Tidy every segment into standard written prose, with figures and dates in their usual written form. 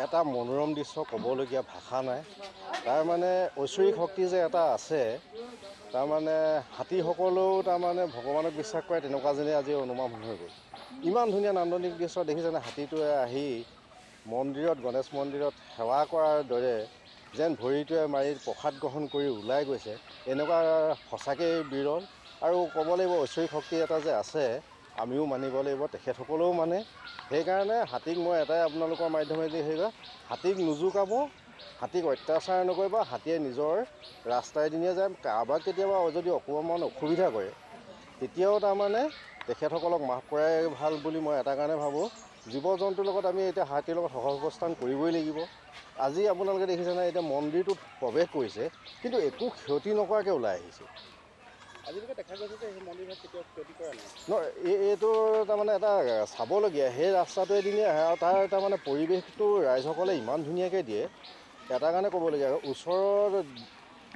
এটা মনোৰম দৃশ্য, ক'বলগীয়া ভাষা নাই। তাৰমানে ঐশ্বৰিক শক্তি যে এটা আছে, তাৰমানে হাতীসকলেও তাৰমানে ভগৱানক বিশ্বাস কৰে, তেনেকুৱা যেনে আজি অনুমান হৈ গ'ল। ইমান ধুনীয়া নান্দনিক দৃশ্য দেখিছেনে? হাতীটোৱে আহি মন্দিৰত, গণেশ মন্দিৰত সেৱা কৰাৰ দৰে যেন ভৰিটোৱে মাৰি প্ৰসাদ গ্ৰহণ কৰি ওলাই গৈছে। এনেকুৱা সঁচাকেই বিৰল। আৰু ক'ব লাগিব ঐশ্বৰিক শক্তি এটা যে আছে, আমিও মানিব লাগিব, তেখেতসকলেও মানে। সেইকাৰণে হাতীক মই এটাই আপোনালোকৰ মাধ্যমেদি হেৰি কয়, হাতীক নোজোকাব, হাতীক অত্যাচাৰ নকৰিব। হাতীয়ে নিজৰ ৰাস্তাই দিনিয়ে যায়। কাৰোবাক কেতিয়াবা যদি অকণমান অসুবিধা কৰে, তেতিয়াও তাৰমানে তেখেতসকলক মাফ কৰাই ভাল বুলি মই এটা কাৰণে ভাবোঁ। জীৱ জন্তুৰ লগত আমি এতিয়া হাতীৰ লগত সহাৱস্থান কৰিবই লাগিব। আজি আপোনালোকে দেখিছে নাই, এতিয়া মন্দিৰটোত প্ৰৱেশ কৰিছে কিন্তু একো ক্ষতি নকৰাকৈ ওলাই আহিছে। আজিলৈকে দেখা গৈছে যে সেই মন্দিৰভাগ কেতিয়াও ক্ষতি কৰা নাই। নহয়, এইটো তাৰমানে এটা চাবলগীয়া। সেই ৰাস্তাটো এদিনে আহে আৰু তাৰ তাৰমানে পৰিৱেশটো ৰাইজসকলে ইমান ধুনীয়াকৈ দিয়ে। এটা কাৰণে ক'বলগীয়া, ওচৰত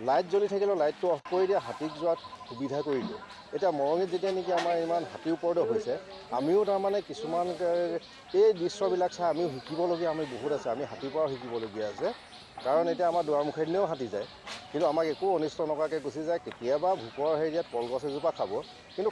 লাইট জ্বলি থাকিলেও লাইটটো অফ কৰি দিয়ে, হাতীক যোৱাত সুবিধা কৰি দিয়ে। এতিয়া মৰঙীত যেতিয়া নেকি আমাৰ ইমান হাতী উপদ্ৰৱ হৈছে, আমিও তাৰমানে কিছুমান এই দৃশ্যবিলাক চাই আমিও শিকিবলগীয়া আমি বহুত আছে। আমি হাতীৰ পৰাও শিকিবলগীয়া আছে। কাৰণ এতিয়া আমাৰ দুৱাৰমুখেদিনেও হাতী যায়, কিন্তু আমাক একো অনিষ্ট নকৰাকৈ গুচি যায়। কেতিয়াবা ভোকৰ হেৰিয়াত কলগছ এজোপা খাব, কিন্তু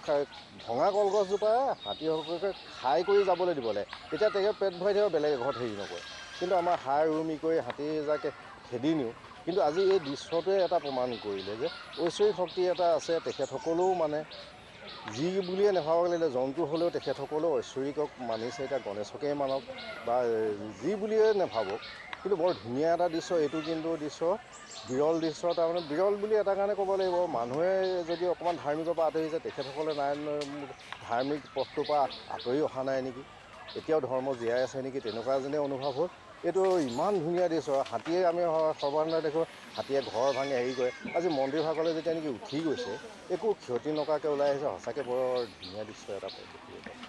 ভঙা কলগছজোপা হাতীসকলকে খাই কৰি যাবলৈ দিব লাগে। তেতিয়া তেখেত পেট ভৰাই থাকিব, বেলেগ এঘৰত হেৰি নকৰে। কিন্তু আমাৰ হাই উৰুমি কৰি হাতী যাকে খেদি নিওঁ। কিন্তু আজি এই দৃশ্যটোৱে এটা প্ৰমাণ কৰিলে যে ঐশ্বৰিক শক্তি এটা আছে। তেখেতসকলেও মানে যি বুলিয়ে নাভাবক লাগিলে, জন্তু হ'লেও তেখেতসকলেও ঐশ্বৰিকক মানিছে। এতিয়া গণেশকেই মানক বা যি বুলিয়ে নাভাবক, কিন্তু বৰ ধুনীয়া এটা দৃশ্য এইটো। কিন্তু দৃশ্য বিৰল দৃশ্য। তাৰমানে বিৰল বুলি এটা কাৰণে ক'ব লাগিব, মানুহে যদি অকণমান ধাৰ্মিকৰ পৰা আঁতৰি যায়, তেখেতসকলে নাই ধাৰ্মিক পথটোৰ পৰা আঁতৰি অহা নাই নেকি, এতিয়াও ধৰ্ম জীয়াই আছে নেকি, তেনেকুৱা যেনে অনুভৱ হ'ল। এইটো ইমান ধুনীয়া দৃশ্য। হাতীয়ে আমি সৰ্বসাধাৰণতে দেখোঁ হাতীয়ে ঘৰ ভাঙে, হেৰি কৰে। আজি মন্দিৰ ভাগলৈ যেতিয়া নেকি উঠি গৈছে, একো ক্ষতি নকৰাকৈ ওলাই আহিছে। সঁচাকৈ বৰ ধুনীয়া দৃশ্য এটা দেখিব পাইছোঁ।